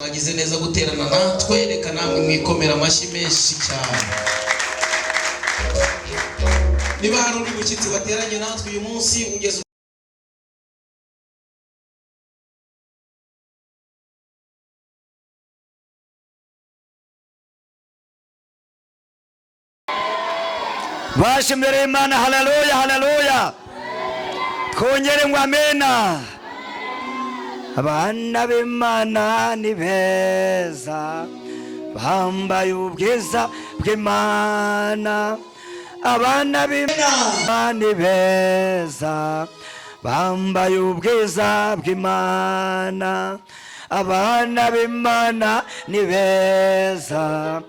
Mwagize neza guterana natwe. Reka namwe mwikomera amashyi menshi cyane. Niba hari undi mushyitsi wateranye natwe uyu munsi ugeze Baje imbere y'Imana. Haleluya, haleluya! Twongere ngo amena. Abana b'Imana ni beza, bambaye ubwiza bw'Imana. Abana b'Imana ni beza, bambaye ubwiza bw'Imana. Abana b'Imana ni beza,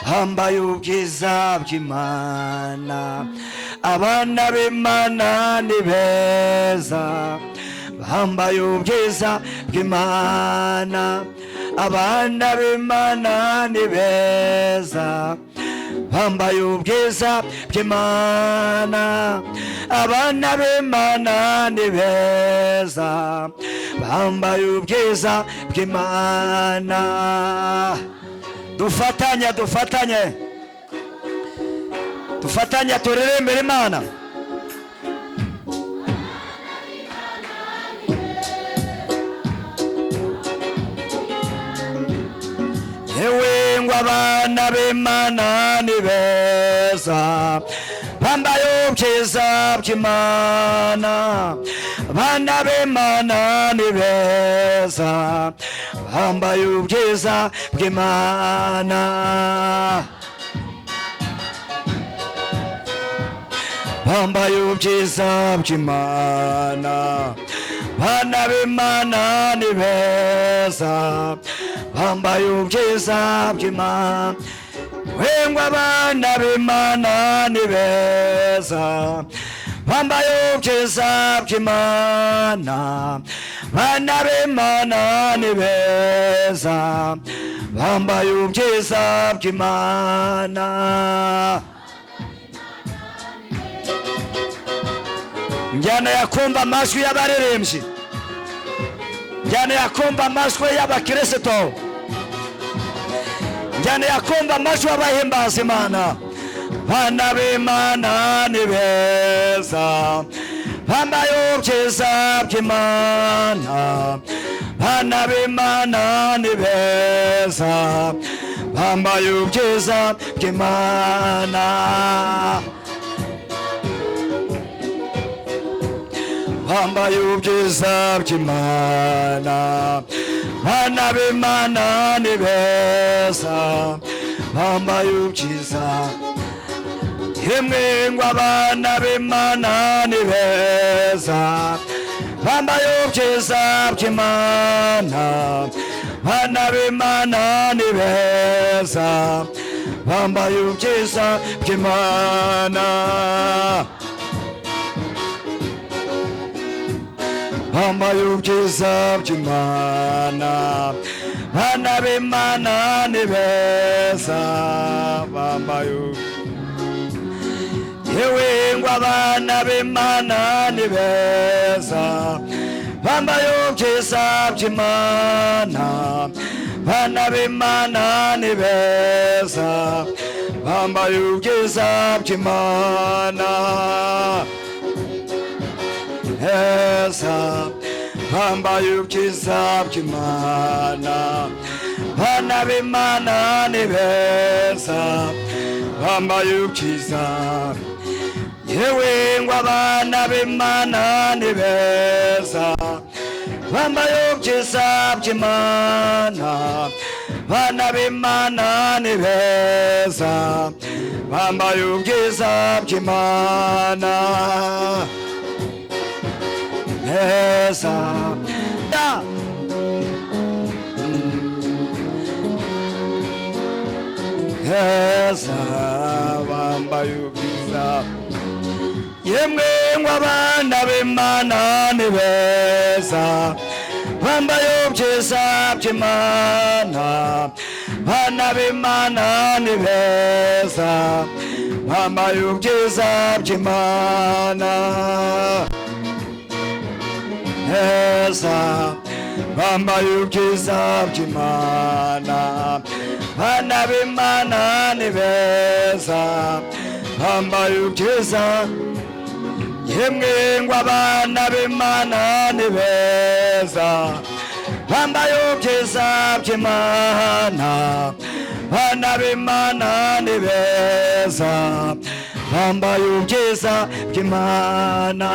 bambaye ubwiza bw'Imana. Abana b'Imana ni beza, bambaye ubwiza bw'Imana. Abana b'Imana ni beza, bambaye ubwiza bw'Imana. Abana b'Imana ni beza, bambaye ubwiza bw'Imana. Dufatanye, dufatanye, dufatanye, turirimbire Imana. Yewe ngo abana b'Imana ni beza, bambaye ubwiza bw'Imana. Abana b'Imana ni beza, bambaye ubwiza bw'Imana. Bambaye ubwiza bw'Imana. Bana b'Imana ni beza, bambaye ubwiza bw'Imana. Wengwa abana b'Imana ni beza, bambaye ubwiza bw'Imana. Bana b'Imana ni beza, bambaye ubwiza bw'Imana. Njyana yakumva amajwi y'abaririmbyi, njyana yakumva amajwi y'abakirisito, njyana yakumva amajwi y'abahimbaza Imana. Bana b'Imana ni beza, bambaye ubwiza bw'Imana. Bana b'Imana ni beza, bambaye ubwiza bw'Imana. Bambaye ubwiza bw'Imana. Bana b'Imana ni beza, bambaye ubwiza. Yemwe ngo abana b'Imana ni beza, bambaye ubwiza bw'Imana. Bana b'Imana ni beza, bambaye ubwiza bw'Imana. Bambaye ubwiza bw'Imana. Bana b'Imana ni beza, bambaye. Yewe ngo abana b'Imana ni beza, bambaye ubwiza bw'Imana. Bana b'Imana ni beza, bambaye ubwiza bw'Imana. Heza, bambaye ubwiza bw'Imana. Bana b'Imana ni beza, bambaye ubwiza. Yewe ngo abana b'Imana ni beza, bambaye ubwiza bw'Imana. Bana b'Imana ni beza, bambaye ubwiza bw'Imana. Beza da. Heza, bambaye ubwiza. Yemwe ngo abana b'Imana ni beza, bambaye ubwiza bw'Imana. Bana b'Imana ni beza, bambaye ubwiza bw'Imana. Heza. Bambaye ubwiza bw'Imana, bana b'Imana ni beza, bambaye ubwiza. Yemwe ngo abana b'Imana ni beza, bambaye ubwiza bw'Imana, bana b'Imana ni beza, bambaye ubwiza bw'Imana,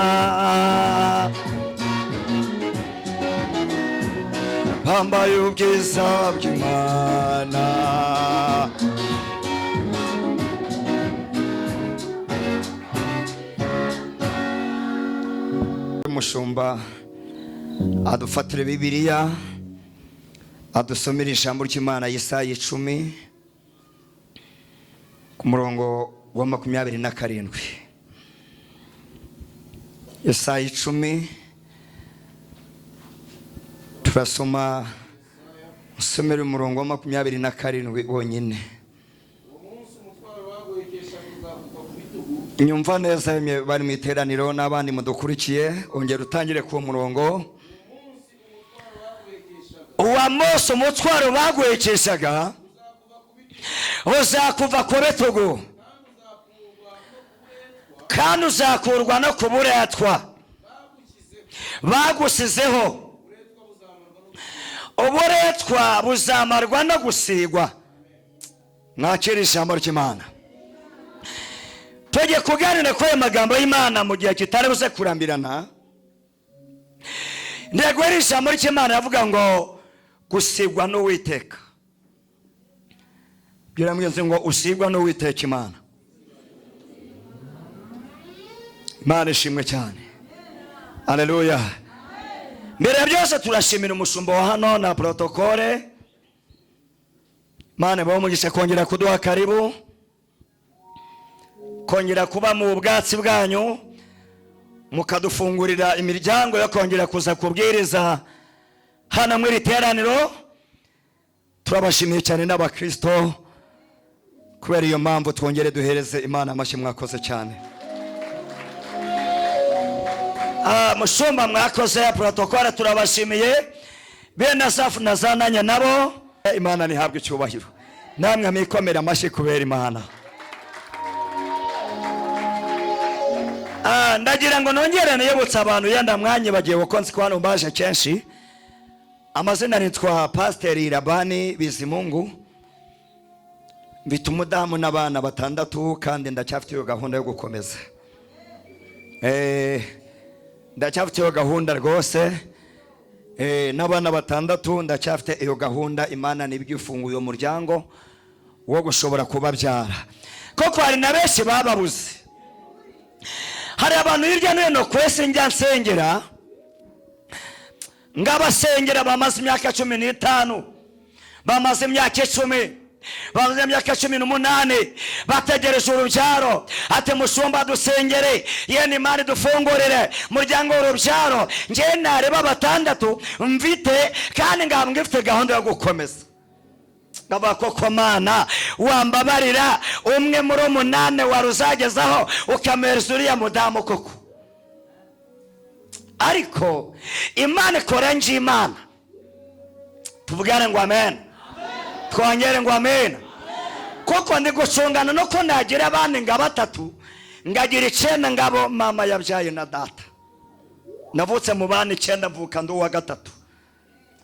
bambaye ubwiza bw'Imana. Umushumba adufatire Bibiliya, adusomere ijambo ry'Imana, Yesaya 10 ku murongo wa 27. Yesaya 10, turasoma, usomere umurongo wa 27 wonyine. Nyumva neza yemwe bari mu iteraniro n'abandi mudukurikiye, ongera utangire ku murongo. Uwa munsi umutwaro baguhekeshaga uzakuva ku bitugu, kandi uzakurwa no ku buretwa bagusizeho. Uburetwa buzamarwa no gusigwa. Mwakira ijambo ry'Imana. Tugiye kuganira kuri aya magambo y'Imana mu gihe kitari buze kurambirana. Intego y'iri jambo ry'Imana iravuga ngo gusigwa n'Uwiteka. Bwira mugenzi ngo usigwa n'Uwiteka Imana. Imana ishimwe cyane. Haleluya. Mbere ya byose turashimira umushumba wa hano na protokole. Imana ibahe umugisha kongera kuduha karibu, kongera kuba mu bwatsi bwanyu, mukadufungurira imiryango yo kongera kuza kubwiriza hano muri iri teraniro. Turabashimiye cyane n'abakristo kubera iyo mpamvu. Twongere duhereze Imana amashyi, mwakoze cyane. Mushumba mwakoze, protokole turabashimiye, bene Asafu na Zananya nabo Imana ntihabwe icyubahiro. Namwe mwikomere amashyi kubera Imana. Ndagira ngo nongere niyibutse abantu yenda mwanyibagiwe, kuko nzi ko hano mbaje kenshi. Amazina nitwa Pasiteri Labani Bizimungu, mfite umudamu n'abana 6, kandi ndacyafite iyo gahunda yo gukomeza. Ndacyafite iyo gahunda rwose, n'abana 6 ndacyafite iyo gahunda. Imana nibyo ifunguye umuryango wo gushobora kubabyara, koko hari na benshi bababuze. Hari abantu hirya no hino ku isi njya nsengera, ngabasengera bamaze imyaka 15, bamaze imyaka 10, bamaze imyaka 18, bategereje urubyaro. Ati mushumba dusengere, yene Imana idufungurire muryango w'urubyaro. Njye nareba 6 mfite, kandi ngambwe mfite gahunda yo gukomeza. Ngaba koko Mana wambabarira umwe muri 8 waruzagezaho ukamereza uriya mudamu koko. Ariko Imana ikora nje Imana. Tuvugane ngo amen. Twongere ngo amen. Kuko ndi gucungana no ko nagira abandi nga 3, ngagira 9 ngabo mama yabyaye na data. Navutse mu bana 9, mvuka ndi uwa 3.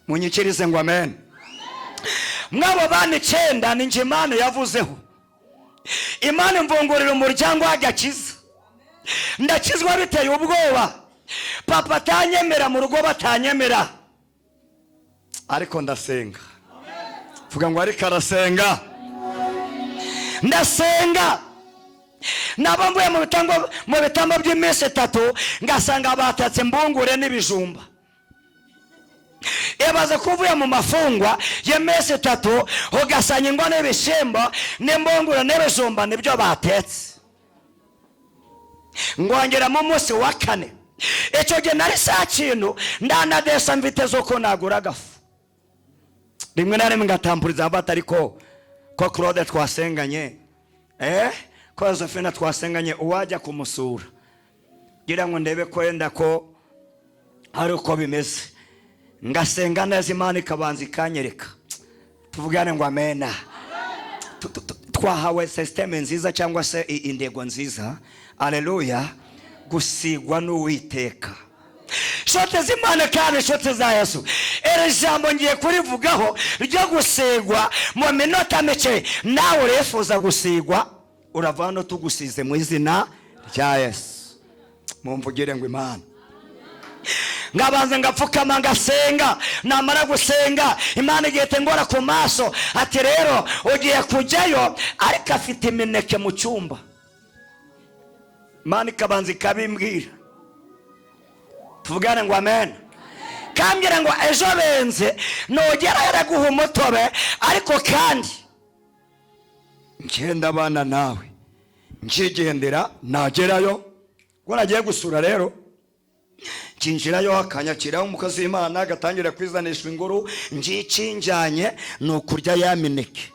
Munyikirize ngo amen. Mwabo bana 9 ni nje Imana yavuzeho. Imana imvungurira umuryango w'agakiza. Ndakizwa biteye ubwoba. Papa atanyemera, mu rugo batanyemera, ariko ndasenga. Vuga ngo ariko arasenga. Ndasenga. Naba mvuye mu bitambo by'iminsi 3, ngasanga batatse imbungure n'ibijumba. Ibaze ko uvuye mu mafungwa y'iminsi 3, ugasanga ingwa n'ibishyimbo n'imbungure n'ibijumba nibyo batetse. Ngongeramo umunsi wa 4. Icyo gihe nari saa kintu ndanadesa mfite z'uko nagura agafu. Rimwe na rimwe ngatamburiza mfata, ariko ko Claude twasenganye, ko Josephine twasenganye, uwajya kumusura ngira ngo ndebe ko yenda ko hari uko bimeze. Ngasenga neza, Imana ikabanza ikanyereka. Tuvugane ngo amena. Twahawe système nziza cyangwa se intego nziza. Aleluya! Gusigwa n'Uwiteka. Nshuti z'Imana kandi inshuti za Yesu, iri jambo ngiye kurivugaho ryo gusigwa mu minota mike. Nawe urifuza gusigwa, urava hano tugusize mu izina rya Yesu. Mumvugire ngo Imana. Ngabanza ngapfukama, ngasenga. Namara gusenga, Imana igihita ingora ku maso, ati: "Rero ugiye kujyayo, ariko afite imineke mu cyumba." Imana ikabanza ikabimbwira. Tuvugane ngo amen. Kambwira ngo ejo benze nugerayo araguha umutobe, ariko kandi ngenda abana nawe. Nkigendera, nagerayo ubwo nagiye gusura rero, nkinjirayo, akanyakiraho umukozi w'Imana, agatangira kwizanisha inguru. Ngikinjyanye ni ukurya ya mineke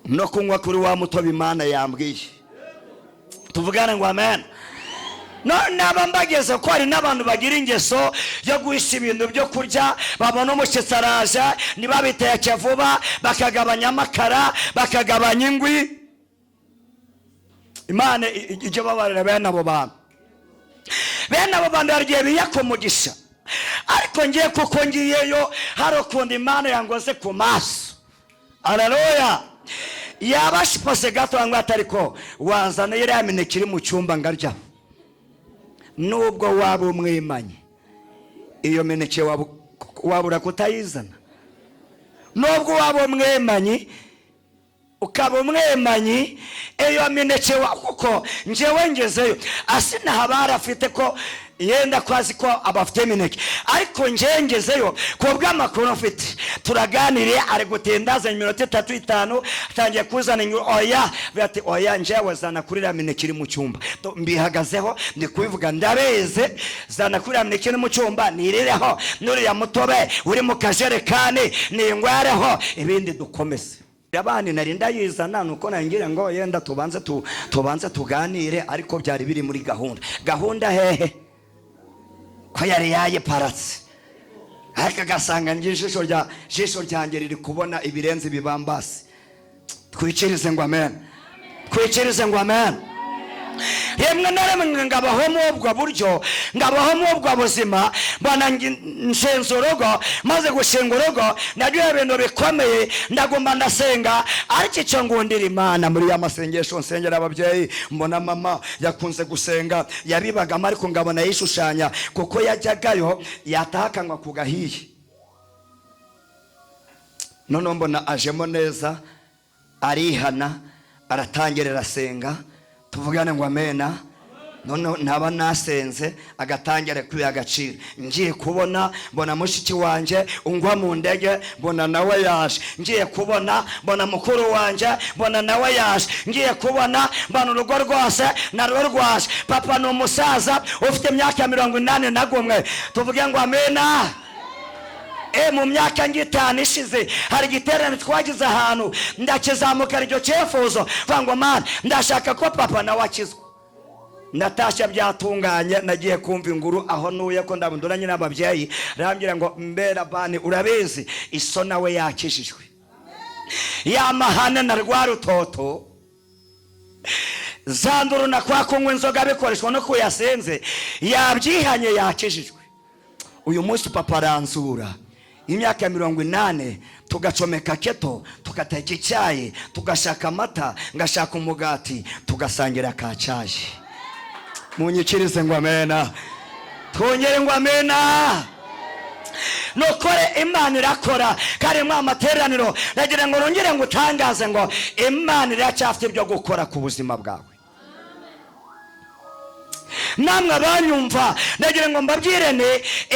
no kunywa kuri wa mutobe Imana yambwiye. Tuvugane ngo amen. Naba mbageze ko hari n'abantu bagira ingeso yo guhisha ibintu byo kurya, babona umushyitsi araje ntibabiteke vuba, bakagabanya amakara, bakagabanya ingwi. Imana ijya babarira bene abo bantu. Bene abo bantu hari igihe biyaka umugisha. Ariko ngiye, kuko ngiyeyo hari ukuntu Imana yangoze ku maso. Aleluya! Yaba shipose gato ngo atari ko wazana iriya mineke iri mu cyumba ngarya. Nubwo waba umwimanye, iyo mineke wabura kutayizana? Nubwo waba umwemanyi, ukaba umwemanyi, iyo mineke kuko njyewe ngezeyo asinahabara afite ko yenda ko azi ko abafite imineke, ariko njyewe ngezeyo ku bw'amakuru mfite, turaganiriye, ari gutinda, azanye iminota 3, 5, atangiye kuzana oya, ati: "Oya, njyewe zana kuri iriya mineke iri mu cyumba." Mbihagazeho, ndi kubivuga ndabizi. Zana kuri iriya mineke iri mu cyumba nirireho, n'uriya mutobe uri mu kajerekani ningwareho, ibindi dukomeze. Abandi nari ndayizana, nuko nangira ngo yenda tubanze tuganire, ariko byari biri muri gahunda. Gahunda hehe ko yari yayiparatse? Ariko agasanga njye ijisho ryanjye riri kubona ibirenze ibibambasi. Twikirize ngo amen. Twikirize ngo amen. Rimwe na rimwe ngabaho muri ubwo buryo, ngabaho muri ubwo buzima. Mbona nshinze urugo. Maze gushinga urugo, nagiye ibintu bikomeye, ndaguma ndasenga. Ariko icyo ngundira Imana, muri ya masengesho nsengera ababyeyi, mbona mama yakunze gusenga, yabibagamo, ariko ngabona yishushanya, kuko yajyagayo yataha akanywa ku gahiye. Noneho mbona ajemo neza, arihana, aratangira arasenga. Tuvugane ngo amena. Noneho ntaba nasenze, agatangira kwiha agaciro. Ngiye kubona mbona mushiki wanjye ungwa mu ndege, mbona nawe yaje. Ngiye kubona mbona mukuru wanjye, mbona nawe yaje. Ngiye kubona mbona urugo rwose narwo rwaje. Papa ni umusaza ufite imyaka 81. Tuvuge ngo amena. Mu myaka ngitanu ishize hari igiterane twagize ahantu, ndakizamuka iryo cyifuzo, mvuga ngo: "Mana, ndashaka ko papa nawe akizwa." Natashya byatunganye. Nagiye kumva inguru aho ntuye ko ndabunduranye n'ababyeyi, arambwira ngo: "Mbera bani, urabizi, iso nawe yakijijwe." Ya mahane na rwa rutoto zanduru na kwa kunywa inzoga bikoreshwa no kuyasenze, yabyihanye, yakijijwe. Uyu munsi papa aranzura, imyaka 80, tugacomeka kettle, tugateka icyayi, tugashaka amata, ngashaka umugati, tugasangira ka cyayi. Munyikirize ngo amena. Twongere ngo amena. Nukore Imana irakora. Kandi mu amateraniro nagira ngo nongere ngo utangaze ngo Imana iracyafite ibyo gukora ku buzima bwawe. Namwe abanyumva, ndagira ngo mbabwire ni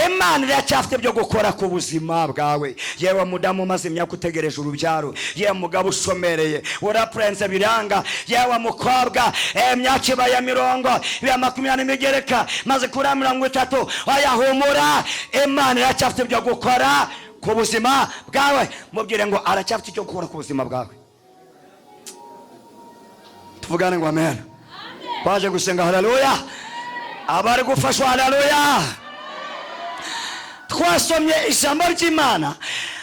Imana iracyafite ibyo gukora ku buzima bwawe. Yewe mudamu umaze imyaka utegereje urubyaro, yewe mugabo ushomereye urapurenze biranga, yewe mukobwa, imyaka ibaye mirongo iba 20 imigereka maze kuri 30, oya, humura, Imana iracyafite ibyo gukora ku buzima bwawe. Mubwire ngo aracyafite icyo gukora ku buzima bwawe. Tuvugane ngo amen. Baje gusenga, haleluya! Abari gufashwa, haleluya! Twasomye ijambo ry'Imana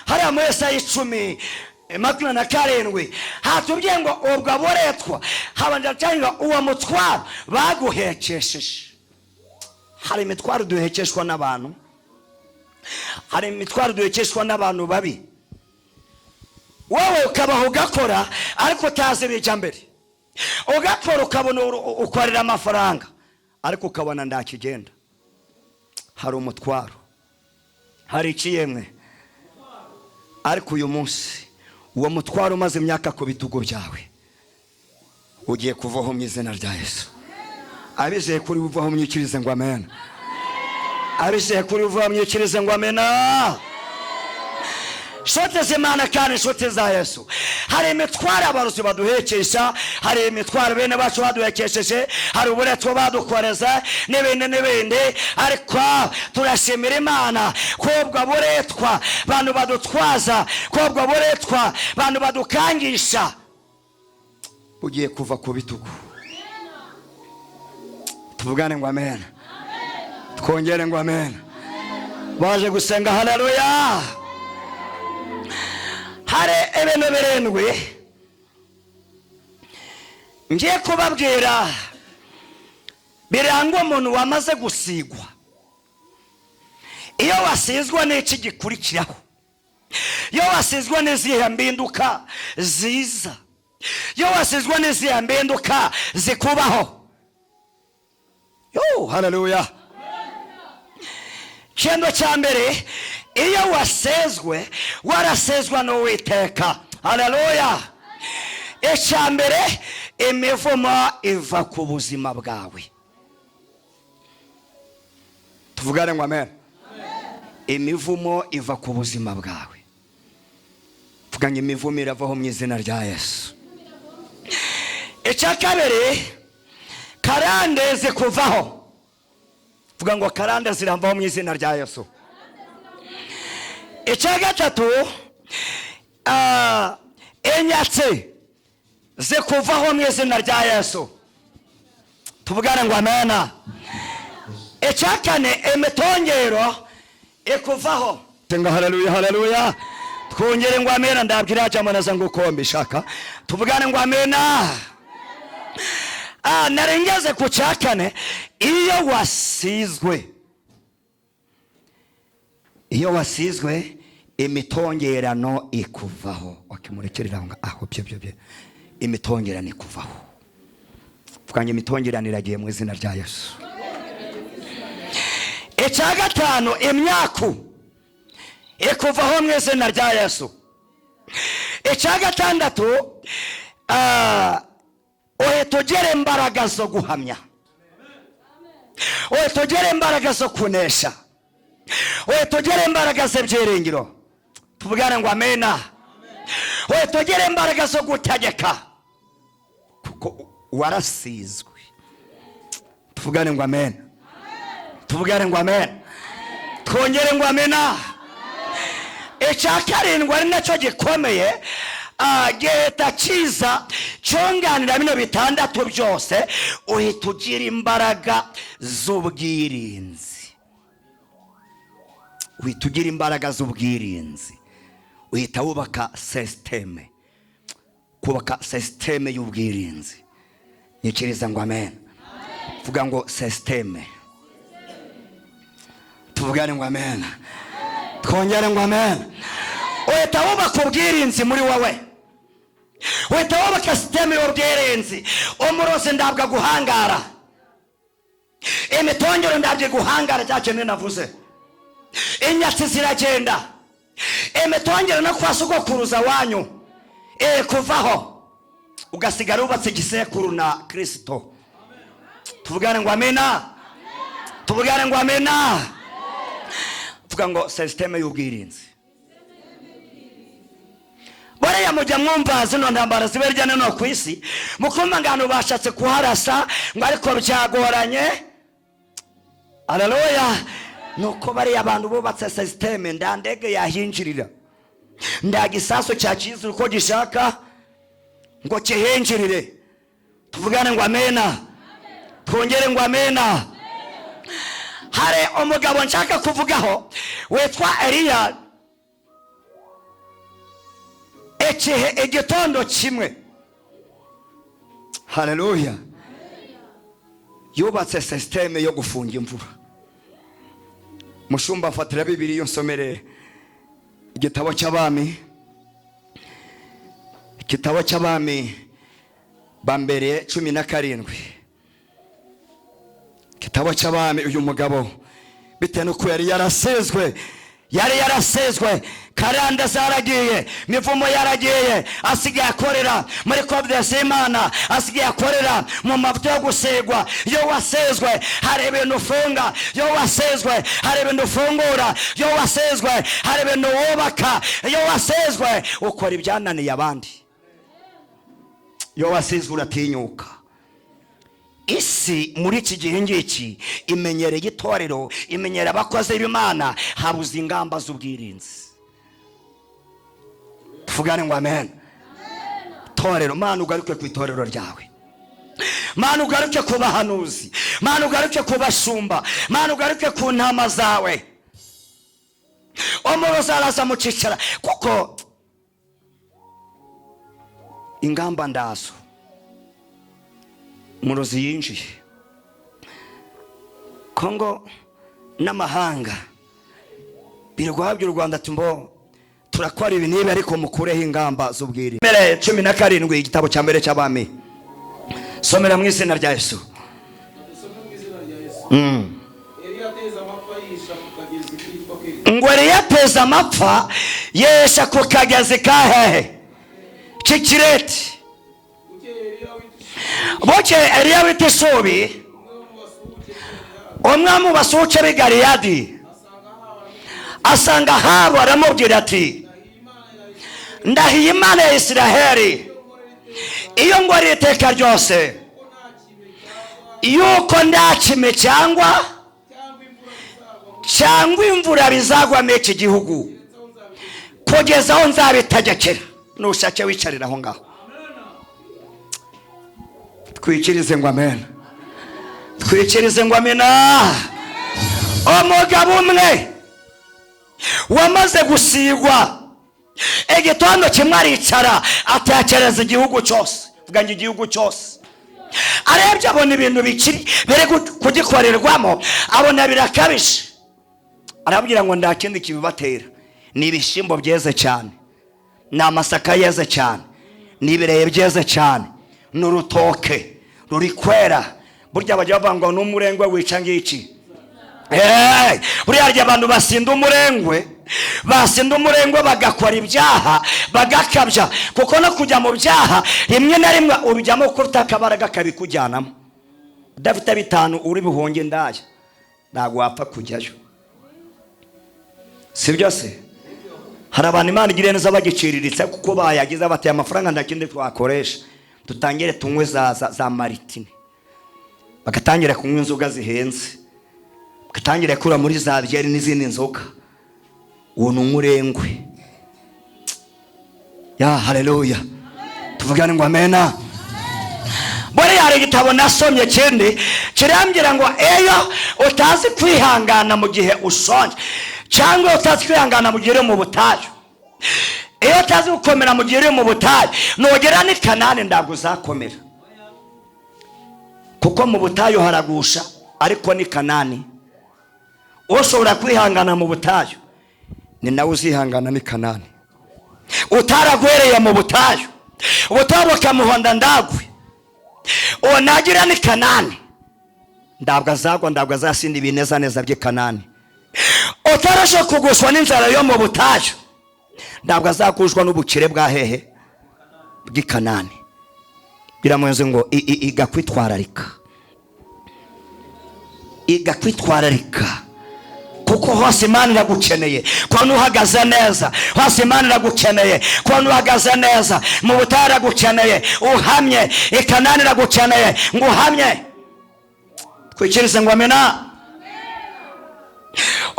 hariya muri Yesaya 10:27, hatubwiye ngo ubwo buretwa habanje cyangwa uwo mutwaro baguhekesheje. Hari imitwaro duhekeshwa n'abantu, hari imitwaro duhekeshwa n'abantu babi, wowe ukabaho ugakora ariko utazi ibijya mbere, ugakora ukabona ukorera amafaranga ariko ukabona ndakigenda. Hari umutwaro, hari ikiyemwe. Ariko uyu munsi uwo mutwaro umaze imyaka ku bitugu byawe ugiye kuvaho mu izina rya Yesu. Abizeye kuri buvaho mwikirize ngo amen. Abizeye kuri buvaho mwikirize ngo amen. Nshuti z'Imana kandi inshuti za Yesu, hari imitwaro abarozi baduhekesha, hari imitwaro bene bacu baduhekesheje, hari uburetwa badukoreza n'ibindi n'ibindi. Ariko turashimira Imana ko ubwo buretwa bantu badutwaza, ko ubwo buretwa bantu badukangisha ugiye kuva ku bitugu. Tuvugane ngo amen, twongere ngo amen. Baje gusenga, haleluya. Hari ibintu 7 ngiye kubabwira biranga umuntu wamaze gusigwa. Iyo wasizwe n'iki gikurikiraho? Iyo wasizwe n'izihe mpinduka ziza? Iyo wasizwe n'izihe mpinduka zikubaho? Yo, haleluya. Ikintu cya mbere, iyo wasezwe warasezwa n'Uwiteka. Haleluya. Icya mbere, imivumo iva ku buzima bwawe. Tuvugane ngo amen. Imivumo iva ku buzima bwawe. Vuganye imivumo iravaho mu izina rya Yesu. Icya kabiri, karande zikuvaho. Vuga ngo karande ziramvaho mu izina rya Yesu. Icya gatatu, inyatsi zikuvaho mu izina rya Yesu. Tuvugane ngo amena. Icya kane, imitongero ikuvaho. Ngo haleluya, haleluya. Twongere ngo amena. Ndabwira cyamanaza ngo uko mbishaka. Tuvugane ngo amena. Narengeze ku cya kane, iyo wasizwe, iyo wasizwe imitongerano ikuvaho. Wakimurekerera ngo aho byo byo byo, imitongerano ikuvaho. Vuganye imitongerano iragiye mu izina rya Yesu. Icya gatanu, imyaku ikuvaho mu izina rya Yesu. Icya gatandatu, uhita ugira imbaraga zo guhamya, uhita ugira imbaraga zo kunesha, uhita ugira imbaraga z'ibyiringiro. Tuvugane ngo amena. Uhita ugira imbaraga zo gutegeka kuko warasizwe. Tuvugane ngo amen. Tuvugane ngo amen. Twongere ngo amena. Icya karindwi ari nacyo gikomeye, gihita kiza cyunganira bino 6 byose, uhita ugira imbaraga z'ubwirinzi. Uhita ugira imbaraga z'ubwirinzi. Uhita wubaka systeme, kubaka systeme y'ubwirinzi. Nyikiriza ngo amen. Vuga ngo systeme. Tuvugane ngo amen. Twongere ngo amen. Uhita wubaka ubwirinzi muri wowe, uhita wubaka systeme y'ubwirinzi. Umurozi ndabwa guhangara, imitongero ndabye guhangara, cya kintu navuze. Inyatsi ziragenda, imitongero no kwa sogokuruza wanyu kuvaho, ugasigara wubatse igisekuru na Kristo. Tuvugane ngo amena. Tuvugane ngo amena. Vuga ngo systeme y'ubwirinzi. Bariya mujya mwumva zino ntambara ziba hirya no hino ku isi, mukumva ngo abantu bashatse kuharasa ngo ariko byagoranye. Haleluya. Nuko bariya abantu bubatse systeme, nda ndege yahinjirira, nda gisasu cyakiza uko gishaka ngo kihinjirire. Tuvugane ngo amena. Twongere ngo amena. Hari umugabo nshaka kuvugaho witwa Eliya. Igihe igitondo kimwe, haleluya, yubatse système yo gufunga imvura. Mushumba, mfatira Bibiliya nsomere igitabo cy'Abami, igitabo cy'Abami ba Mbere 17, igitabo cy'Abami. Uyu mugabo, bitewe n'uko yari yarasezwe, yari yarasezwe, karande zaragiye, mivumo yaragiye, asigaye akorera muri confidence y'Imana, asigaye akorera mu mavuta yo gusigwa. Iyo wasezwe hari ibintu ufunga, iyo wasezwe hari ibintu ufungura, iyo wasezwe hari ibintu wubaka, iyo wasezwe ukora ibyananiye abandi. Iyo wasizwe uratinyuka. Isi muri iki gihe ngiki imenyereye itorero, imenyereye abakozi b'Imana, habuze ingamba z'ubwirinzi. Tuvugane ngo amen. Torero, Mana, ugaruke ku itorero ryawe. Mana, ugaruke ku bahanuzi. Mana, ugaruke ku bashumba. Mana, ugaruke ku ntama zawe. Umurozi araza mucicara kuko ingamba ndazo. Umurozi yinjiye Kongo n'amahanga, birwa by'u Rwanda, ati mbo turakora ibi niba, ariko mukureho ingamba z'ubwirinzi. Mbere 17, igitabo cya mbere cy'Abami. Somera mu izina rya Yesu. Dusome mu izina rya Yesu. Eliya ateza amapfa yisha ku kagezi kitwa Keriti. Ngo Eliya ateza amapfa yesha ku kagezi ka hehe? K'Ikireti. Bukeye Eliya w'i Bukeye Eliya w'i Tishubi, umwe wo mu basuhuke b'i Galeyadi, umwe mu basuhuke b'i Galeyadi, asanga asanga Ahabu Ahabu, aramubwira ati: "Ndahiye Imana ya Isiraheli iyo ngora iteka ryose yuko nta kime cyangwa cyangwa imvura bizagwa cyangwa imvura bizagwa muri iki gihugu kugeza aho nzabitegekera." Nushake wicarira aho ngaho. Twikirize ngo amen. Twikirize ngo amena. Umugabo umwe wamaze gusigwa, igitondo kimwe aricara atekereza igihugu cyose. Vuga ngo igihugu cyose. Arebye abona ibintu bikiri biri kugikorerwamo, abona birakabije. Arabwira ngo nta kindi kibibatera, ni ibishyimbo byeze cyane, ni amasaka yeze cyane, ni ibirayi byeze cyane, ni urutoke ruri kwera. Burya bajya bavuga ngo n'umurengwe wica ngiki. Hey, buriya harya abantu basinda umurengwe, basinda umurengwe bagakora ibyaha bagakabya, kuko no kujya mu byaha rimwe na rimwe ubijyamo kuko ufite akabaraga kabikujyanamo. Udafite 5 uri buhunge indaya, ntabwo wapfa kujyayo, si byo se? Hari abantu Imana igiriye neza bagiciriritse, kuko bayagize bateye amafaranga, nta kindi twakoresha, dutangire tunywe za Martini, bagatangira kunywa inzoga zihenze, bagatangira kura muri za byeri n'izindi nzoga. Uwo ni umurengwe. Ya haleluya, tuvugane ngo amena. Buriya hari igitabo nasomye kindi kirambwira ngo iyo utazi kwihangana mu gihe ushonje, cyangwa utazi kwihangana mu gihe uri mu butayu, iyo utazi gukomera mu gihe uri mu butayu, nugera n'i Kanani ntabwo uzakomera, kuko mu butayu haragusha, ariko ni Kanani. Ushobora kwihangana mu butayu ni nawe uzihangana ni Kanani. Utaragwereye mu butayu, ubutayu bukamuhonda ndagwe, uwo nagira ni Kanani ntabwo azagwa, ntabwo azasinda ibinezaneza by'i Kanani. Utarashe kugushwa n'inzara yo mu butayu ntabwo azagushwa n'ubukire bwa hehe? Bw'i Kanani. Biramuze ngo iga kwitwararika, iga kwitwararika, kuko hose Imana iragukeneye kubona uhagaze neza. Hose Imana iragukeneye kubona uhagaze neza. Mu butayu iragukeneye uhamye, i Kanani iragukeneye ngo uhamye. Twikirize ngo amena.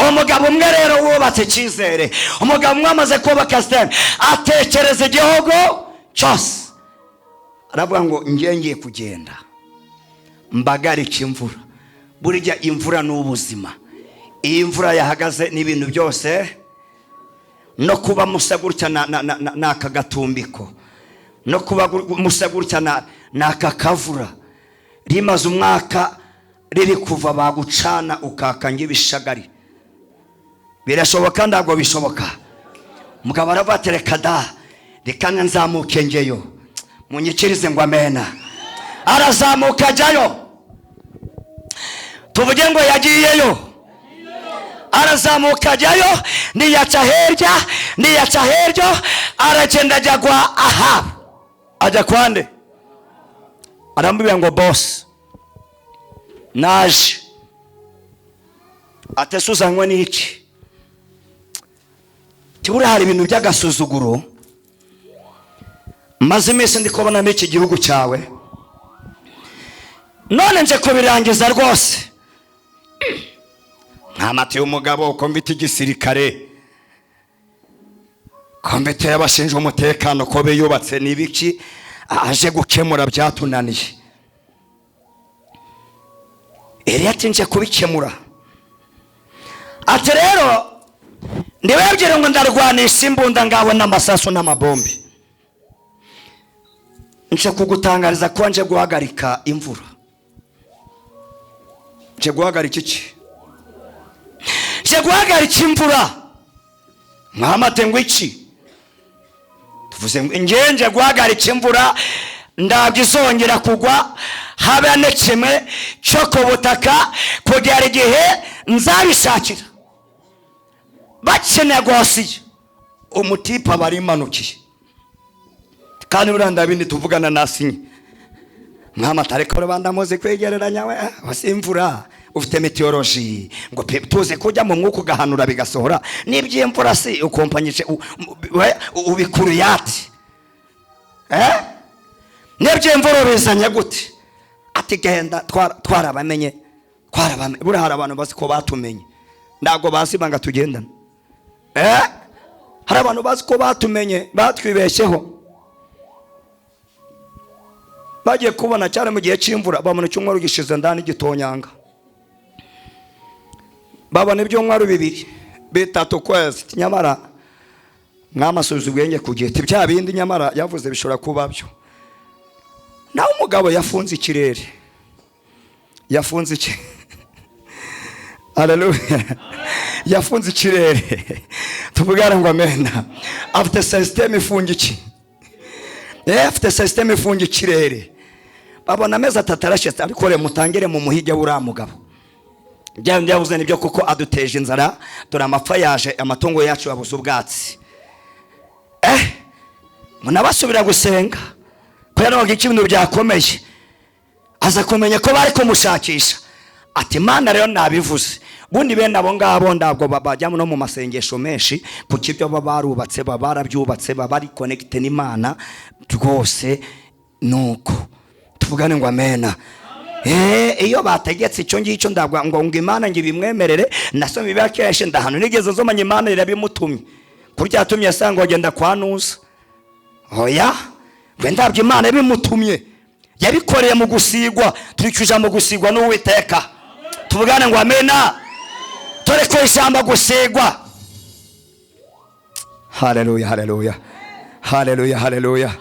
Umugabo umwe rero wubatse icyizere, umugabo umwe amaze kubaka système, atekereza igihugu cyose, aravuga ngo ngiye ngiye kugenda mbagarike imvura. Burya imvura ni ubuzima. Iyi imvura yahagaze n'ibintu byose, no kuba musa gutya n'aka gatumbiko, no kuba musa gutya n'aka kavura, rimaze umwaka riri kuva bagucana ukaka ng'ibishagari. Birashoboka? Ntabwo bishoboka. Mugabo aravuga ati reka da, reka nzamuke ngeyo. Munyikirize ngo amena. Arazamuka ajyayo. Tuvuge ngo yagiyeyo. Arazamuka ajyayo, niyaca hirya, niyaca hirya, aragenda ajya kwa Ahabu. Ajya kwande? Aramubwira ngo boss, naje. Ati uzanywe n'iki? Tibura hari ibintu by'agasuzuguro maze iminsi ndi kubonamo iki gihugu cyawe, none nje kubirangiza rwose. Nkamatiye umugabo ko mfite igisirikare, ko mfite abashinzwe umutekano, ko biyubatse, n'ibiki aje gukemura byatunaniye. Eliya ati nje kubikemura. Ati rero ndiwebwire ngo ndarwanisha imbunda ngawe n'amasasu n'amabombe, nje kugutangariza ko nje guhagarika imvura. Nje guhagarika iki? Nje guhagarika imvura. Mwamate ngo iki? Tuvuze ngo nje guhagarika imvura, ntabwo izongera kugwa habe na kimwe cyo ku butaka kugera igihe nzabishakira. Bakinegosiye umutipa barimanukiye, kandi buriya ndabindi tuvugana nasinye. Mwamata ariko rubanda muzi kwegereranya we wasi imvura ufite meteorology ngo tuze kujya mu mwuka ugahanura bigasohora n'iby'imvura si ukompanyije ubikuruyati n'iby'imvura bizanye gute? Ati genda twarabamenye, twarabamenye. Buriya hari abantu bazi ko batumenye, ntabwo bazi ibanga tugendana. Hari abantu bazi ko batumenye, batwibeshyeho. Bagiye kubona cyane mu gihe cy'imvura, babona icyumweru gishize ndani gitonyanga, babona ibyumweru 2 3 kwezi. Nyamara mwamasubiza ubwenge ku gihe, bya bindi nyamara yavuze bishobora kuba byo. Nawe umugabo yafunze ikirere, yafunze iki? Haleluya, yafunze ikirere. Tuvugane ngo amena. Afite system ifunga iki? Afite system ifunga ikirere. Babona amezi 3 arashyitse, ariko rero mutangire mu muhige w'uriya mugabo. Bya bindi yavuze nibyo, kuko aduteje inzara, dore amapfa yaje, amatungo yacu yabuze ubwatsi. Munabasubira gusenga ko yarabaga iki ibintu byakomeye, aza kumenya ko bari kumushakisha. Ati Imana rero nabivuze. Bundi bene abo ngabo ntabwo bajya no mu masengesho menshi, kuko ibyo baba barubatse, baba barabyubatse, baba bari connected n'Imana rwose. Nuko tuvugane ngo amena. Iyo bategetse icyo ngicyo ndabwa ngo Imana ngo ibimwemerere. Nasoma ibiba kenshi ndahano nigeze nsoma Imana irabimutumye, kurya yatumye asanga agenda kwa Nuza. Oya, we ndabyo Imana yabimutumye, yabikoreye mu gusigwa. Turi mu gusigwa n'Uwiteka. Tuvugane ngo amena. Tore ko ijambo gusigwa. Haleluya, haleluya, haleluya, haleluya,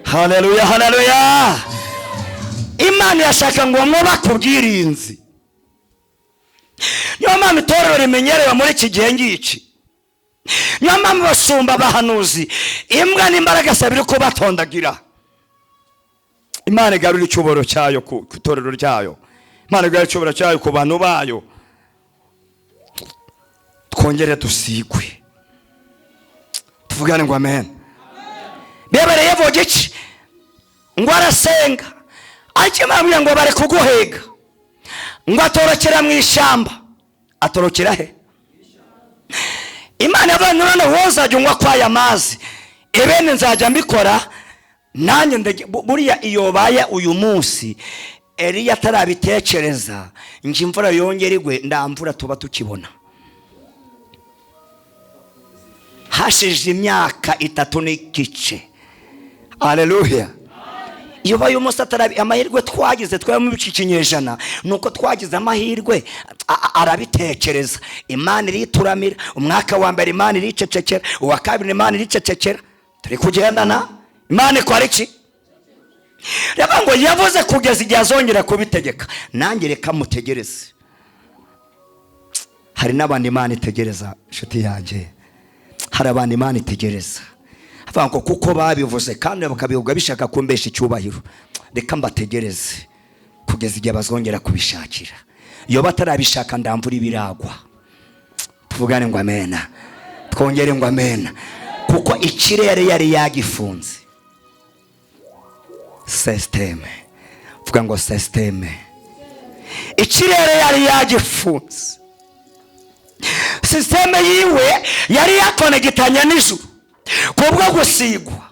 haleluya, haleluya. Imana irashaka ngo mwubake ubwirinzi. Niyo mpamvu itorero rimenyerewe muri iki gihe ngiki. Niyo mpamvu basumba abahanuzi imbwa n'imbaraga biri kubatondagira. Imana igarura icyubahiro cyayo ku itorero ryayo. Imana igarura icyubahiro cyayo ku bantu bayo. Twongere dusigwe. Tuvugane ngo amen. Bebereye vuga iki? Ngo arasenga, akimara ngo bari kuguhega, ngo atorokera mu ishyamba. Atorokera he? Imana yavuze none wowe uzajya unywa kwaya mazi, ibene nzajya mbikora nanjye. Buriya iyo baye uyu munsi Eliya atarabitekereza ngo imvura yongere igwe, nda mvura tuba tukibona. Hashize imyaka 3 n'igice. Haleluya. Iyo ubaye umunsi atarabi, amahirwe twagize twari mu iki kinyejana nuko twagize amahirwe arabitekereza. Imana irituramira. Umwaka wa mbere Imana iricecekera, uwa kabiri Imana iricecekera. Turi kugendana. Imana ikora iki? Reba ngo yavuze kugeza igihe azongera kubitegeka. Nanjye reka mutegereze. Hari n'abandi Imana itegereza, inshuti yanjye. Hari abandi Imana itegereza. Avuga ngo kuko babivuze kandi bakabivuga bishaka kumbesha icyubahiro, reka mbategereze kugeza igihe bazongera kubishakira. Iyo batarabishaka ndamvura ibiragwa. Tuvugane ngo amena, twongere ngo amena, kuko ikirere yari yagifunze. Systeme, vuga ngo systeme. Ikirere yari yagifunze. Systeme yiwe yari yakonegitanye n'ijuru kubwo gusigwa.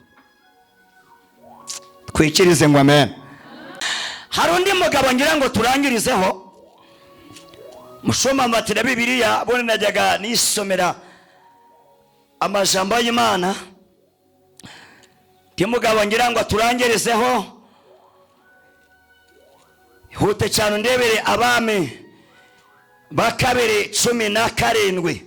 Twikirize ngo amen. Hari undi mugabo ngira ngo turangirizeho. Mushoma mbatira Bibiliya, bone najyaga nisomera amajambo y'Imana. Undi mugabo ngira ngo turangirizeho, hute cyane ndebere Abami ba kabiri 17.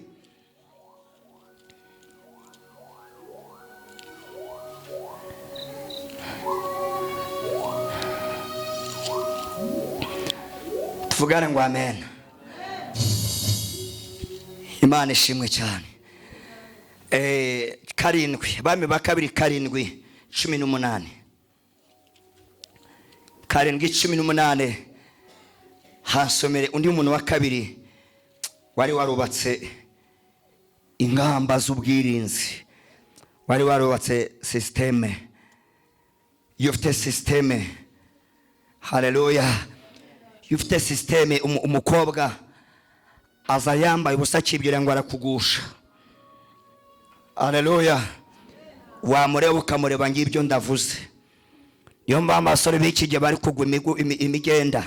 Tuvugane ngo amen. Imana ishimwe cyane. 7, Abami ba kabiri 7:18. 7:18. Hasomere undi muntu wa kabiri wari warubatse ingamba z'ubwirinzi, wari warubatse systeme. Iyo ufite systeme, haleluya, iyo ufite systeme, umukobwa aza yambaye ubusa akibwira ngo arakugusha. Haleluya. Wamureba ukamureba ngibyo ndavuze. Niyo mpamvu abasore b'iki gihe bari kugwa imigenda.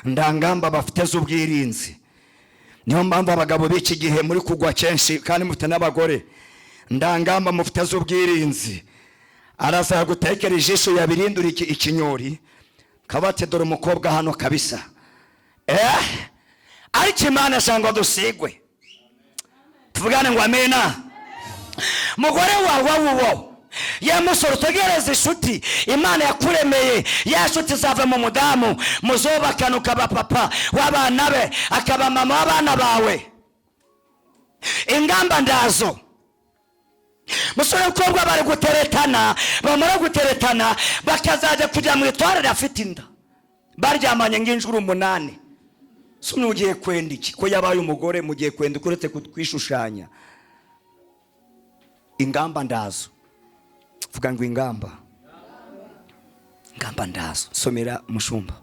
Ndangamba bafite z'ubwirinzi. Niyo mpamvu abagabo b'iki gihe muri kugwa kenshi kandi mufite n'abagore. Ndangamba mufite z'ubwirinzi. Araza gutekera ijisho yabirindura ikinyori. Kabate dore umukobwa hano kabisa. Ariko Imana ashanga dusigwe. Tuvugane ngo amena. Mugore wawe wuwo ya musoro utegereze inshuti Imana yakuremeye, ya nshuti zava mu mudamu muzobakana ukaba papa w'abana be akaba mama w'abana bawe. Ingamba ndazo. Musore mukobwa bari guteretana, bamara guteretana bakazajya kujya mu itwarire afite inda, baryamanye ng'inshuro 8. Sumwe ugiye kwenda iki ko yabaye umugore, mugiye kwenda uretse kwishushanya. Ingamba ndazo. Vuga ngo ingamba. Ingamba ndazo. Somera mushumba.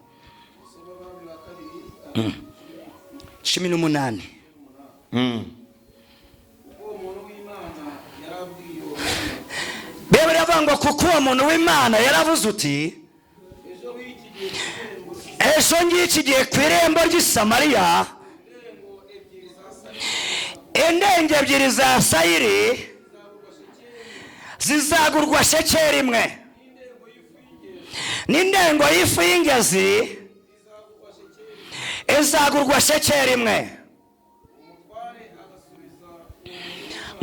18. Biblia ivuga ngo kuko uwo muntu w'Imana yaravuze uti ejo ngiki gihe ku irembo ry'i Samariya indenge ebyiri za sayiri zizagurwa shekeri imwe, n'indengo y'ifu y'ingezi izagurwa shekeri imwe.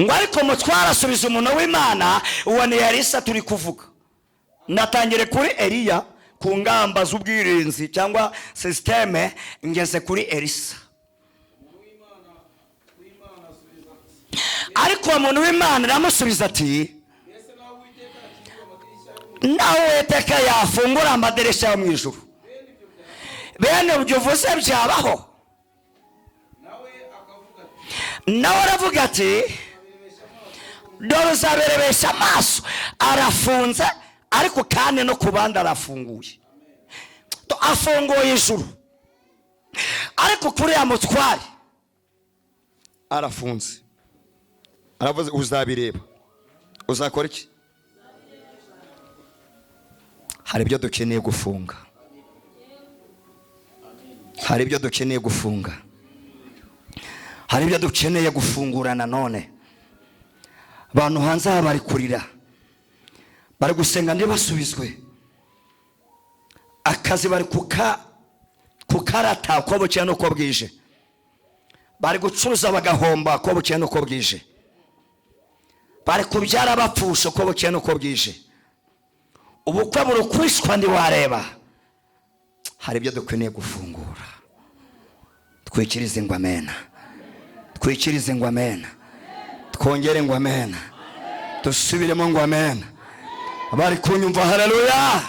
Ngo ariko umutware asubiza umuntu w'Imana, uwo ni Elisa turi kuvuga. Natangire kuri Eliya ku ngamba z'ubwirinzi cyangwa systeme, ngeze kuri Elisa. Ariko uwo muntu w'Imana aramusubiza ati nawe Uwiteka yafungura amadirishya yo mu ijuru, bene ibyo uvuze byabaho. Nawe aravuga ati dore uzaberebesha amaso. Arafunze ariko kandi no ku bandi arafunguye. Afunguye ijuru ariko kuri ya mutware arafunze. Aravuze uzabireba. Uzakora iki? Hari ibyo dukeneye gufunga. Hari ibyo dukeneye gufunga. Hari ibyo dukeneye gufungura nanone. Abantu hanze aha bari kurira. Bari gusenga ntibasubizwe. Akazi bari kukarata uko bukeye n'uko bwije. Bari gucuruza bagahomba uko bukeye n'uko bwije. Bari kubyara bapfusha uko bukeye n'uko bwije. Ubukwe buri kwishwa ntiwareba. Hari ibyo dukwiriye gufungura. Twikirize ngo amena. Twikirize ngo amena. Twongere ngo amena. Dusubiremo ngo amena. Abari kunyumva haleluya.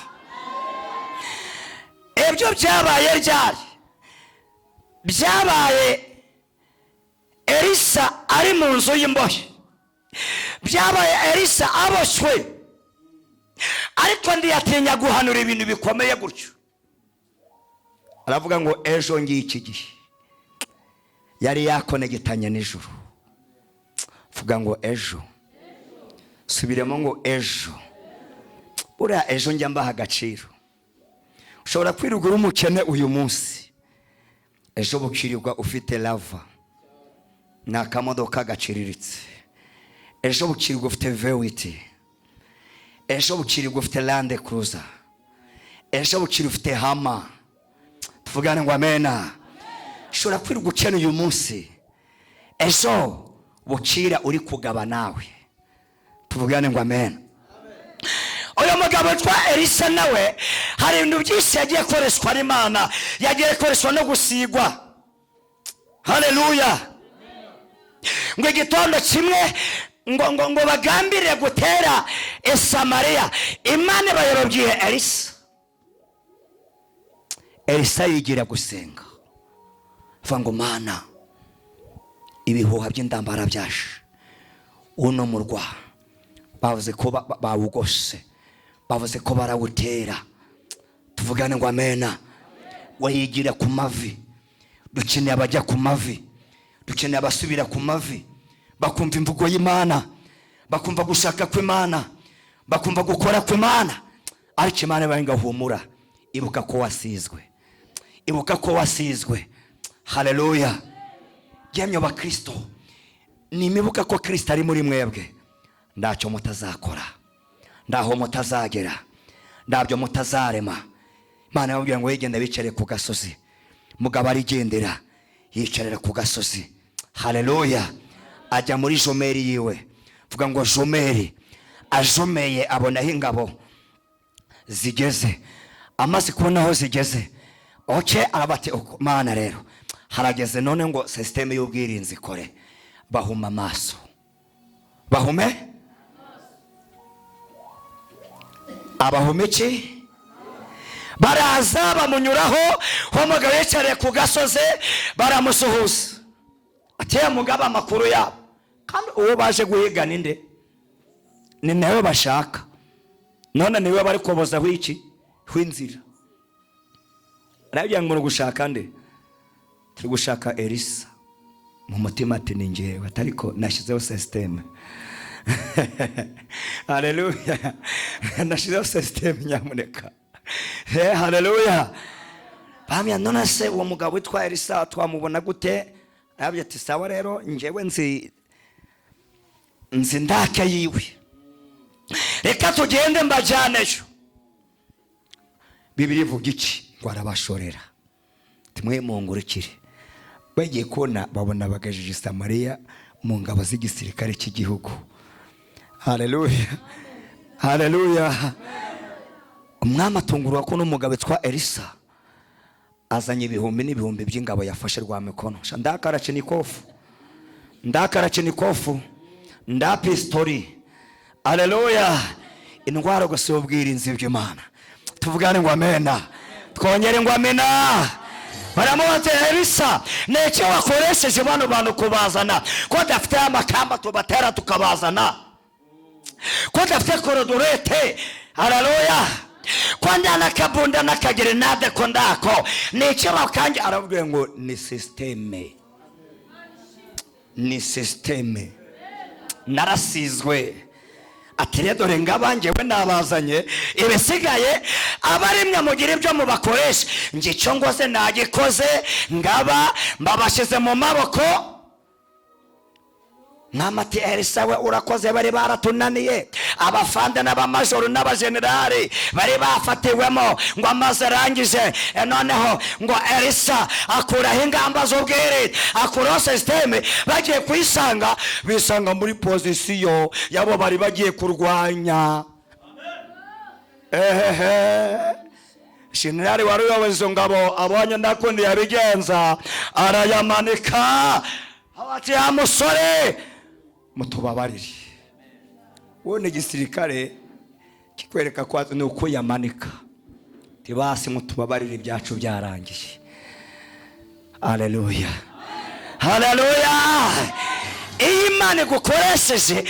Ibyo byabaye ryari? Byabaye Elisa ari mu nzu y'imbohe. Byabaye Elisa aboshywe. Ariko ndiyatinya guhanura ibintu bikomeye gutyo. Aravuga ngo ejo ngiki gihe yari yakonegitanye nijoro. Vuga ngo ejo. Subiremo ngo ejo. Buriya ejo njya mbaha agaciro. Ushobora kwirirwa uri umukene uyu munsi, ejo bukirirwa ufite lava ni akamodoka gaciriritse, ejo bukirirwa ufite vewiti, ejo bukirirwa ufite lande kuruza, ejo bukirirwa ufite hama. Tuvugane ngo amena. Ushobora kwirirwa ukene uyu munsi, ejo bukira uri kugaba nawe. Tuvugane ngo amena. Uyu mugabo witwa Elisa nawe hari ibintu byinshi yagiye akoreshwa n'Imana, yagiye akoreshwa no gusigwa. Haleluya. Ngo igitondo kimwe ngo ngo ngo bagambirire gutera Samariya, Imana bayobabwiye Elisa. Elisa yigira gusenga, avuga ngo Mana, ibihuha by'indambara byaje uno murwa, bavuze ko bawugose, bavuze ko barawutera. Tuvugane ngo amena. Wayigira ku mavi. Dukeneye abajya ku mavi, dukeneye abasubira ku mavi, bakumva imvugo y'Imana, bakumva gushaka kw'Imana, bakumva gukora kw'Imana. Ariko Imana ibaye ngahumura, ibuka ko wasizwe, ibuka ko wasizwe. Haleluya. Yemwe bakristo, nimibuka ko Kristo ari muri mwebwe, ntacyo mutazakora, ndaho mutazagera, ndabyo mutazarema. Imana yababwira ngo yigenda bicare ku gasozi. Mugabo arigendera yicarira ku gasozi. Haleluya. Ajya muri jomeri yiwe. Vuga ngo jomeri. Ajomeye abonaho ingabo zigeze. Amaze kubona aho zigeze, oke arabati Mana rero harageze none ngo systeme y'ubwirinzi ikore. Bahuma amaso. Bahume? Abahumiki baraza bamunyuraho. Umugabo yicariye ku gasozi baramusuhuza, ateye mugabo amakuru yabo. Kandi uwo baje guhiga ninde? Ni nawe bashaka. None niwe bari kubozaho iki? Hw'inzira. Arababwira ngo gushaka nde? Turi gushaka Elisa. Mu mutima ati ni njyewe, ariko nashyizeho systeme. Haleluya. Nashyizeho systeme nyamuneka. Haleluya. Bamya none se uwo mugabo witwa Elisa twamubona gute? Arabye ati sawa rero njyewe nzi ndake yiwe, reka tugende mbajyaneyo. Bibiliya ivuga iki? Ngo arabashorera. Timwe mungurukire. Bagiye kubona babona bagajije Samariya mu ngabo z'igisirikare cy'igihugu. Haleluya. Haleluya. Umwami atungurwa ko n'umugabo witwa Elisa azanye ibihumbi n'ibihumbi by'ingabo yafashe rwa mikono. Ndakarachinikofu, ndakarachinikofu, ndapistori. Haleluya. Indwara gusa y'ubwirinzi bw'Imana. Tuvugane ngo amena. Twongere ngo amena. Baramubaza Elisa, niki wakoresheje bano bantu kubazana ko dafite amakamba tubatera tukabazana, ko dafite korodorete? Haleluya. Ko ndana kabunda n'akagerenade ko ndako niki bakange? Aravuga ngo ni systeme, ni systeme, narasizwe. Ati rero dore ngaba njyewe nabazanye, ibisigaye abarimwe mugira ibyo mubakoresha, njye icyo ngoze nagikoze, ngaba mbabashyize mu maboko. Mwami ati Elisa we urakoze, bari baratunaniye. Abafande n'abamajoro n'abajenerali bari bafatiwemo. Ngo amaze arangije, noneho ngo Elisa akuraho ingamba z'ubwirinzi, akuraho système. Bagiye kuyisanga, bisanga muri position yabo bari bagiye kurwanya. Ehehe, jenerali wari uyoboye izo ngabo abonye ndakundi yabigenza, arayamanika, ati: "Ya musore, mutubabarire." Wowe ni igisirikare kikwereka ko ni uko yamanika, tibasi mutubabarire, ibyacu byarangiye. Aleluya, haleluya! Iyo Imana igukoresheje,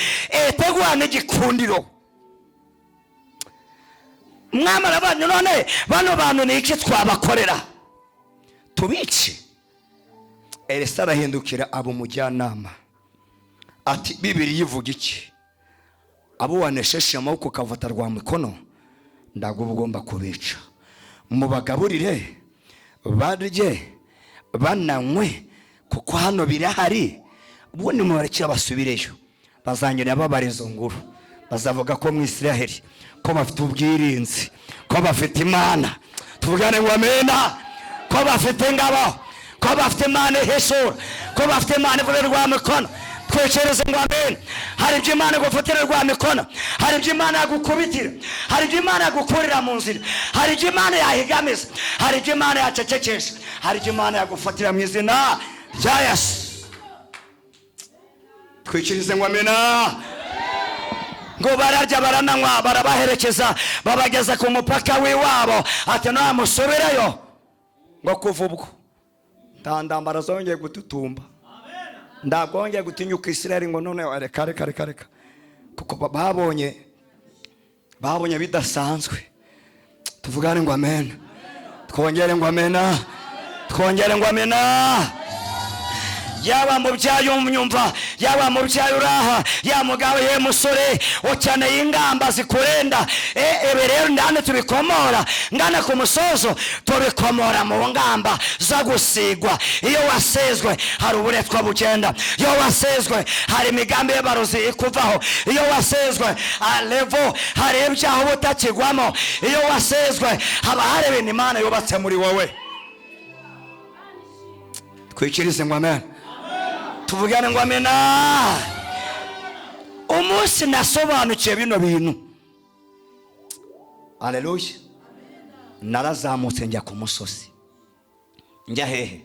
iteguha n'igikundiro. Mwamara banyu, none bano bantu ni iki twabakorera? Tubice? Elisa arahindukira, aba umujyanama, ati: "Bibiri ivuga iki? Abo wanesheshe amaboko ukavata rwa mikono, ntabwo uba ugomba kubica. Mubagaburire, barye bananywe, kuko hano birahari. Ubundi mubarekera basubireyo, bazongera babara izo nguru, bazavuga ko mu Isiraheli ko bafite ubwirinzi, ko bafite Imana." Tuvugane ngo amena. Ko bafite ingabo, ko bafite Imana ihishura, ko bafite Imana ivuga rwa mikono. Twicereze ngo amen. Hari ibyo Imana igufatira rwa mikono, hari ibyo Imana yagukubitira, hari ibyo Imana yagukurira mu nzira, hari ibyo Imana yahigamiza, hari ibyo Imana yacecekesha, hari ibyo Imana yagufatira mu izina rya Yesu. Twikirize ngo amena. Ngo bararya, barananywa, barabaherekeza, babageza ku mupaka w'iwabo, ati: "Namusubireyo." Ngo kuva ubwo nta ndambara zongeye gututumba, ntabwo wongeye gutinyuka Isirayeli. Ngo none reka, reka, reka, reka, kuko babonye bidasanzwe. Tuvugane ngo amen. Twongere ngo amena. Twongere ngo amena. Yaba mubyaye umyumva, yaba mubyaye uraha, ya mugabo, ye musore, ukeneye ingamba zikurinda. Ibi rero ndane tubikomora ngana ku musozo, tubikomora mu ngamba zo gusigwa. Iyo wasezwe, hari uburetwa bugenda. Iyo wasezwe, hari imigambi y'abarozi ikuvaho. Iyo wasezwe alevo, hari ibyaha uba utakigwamo. Iyo wasezwe, haba hari ibintu Imana yubatse muri wowe. Twikirize ngo amen. Tuvugane ngo amena. Umunsi nasobanukiwe bino bintu, aleluya, narazamutse njya ku musozi. Njya hehe?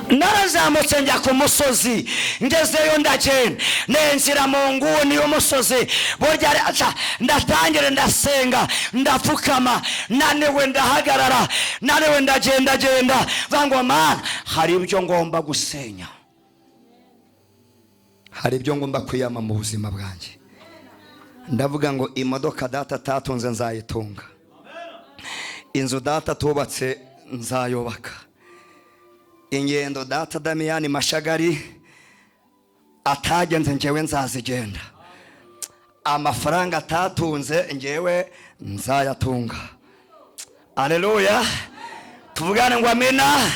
Narazamutse njya ku musozi. Ngezeyo ndagenda, nenzira mu nguni y'umusozi. Burya aca ndatangira ndasenga, ndapfukama, naniwe ndahagarara, naniwe ndagendagenda, ngo: "Mana, hari ibyo ngomba gusenya, hari ibyo ngomba kwiyama mu buzima bwanjye." Ndavuga ngo: "Imodoka data atatunze nzayitunga, inzu data atubatse nzayubaka, ingendo data Damiyani Mashagari atagenze ngewe nzazigenda, amafaranga atatunze ngewe nzayatunga." Aleluya! Tuvugane ngo amena.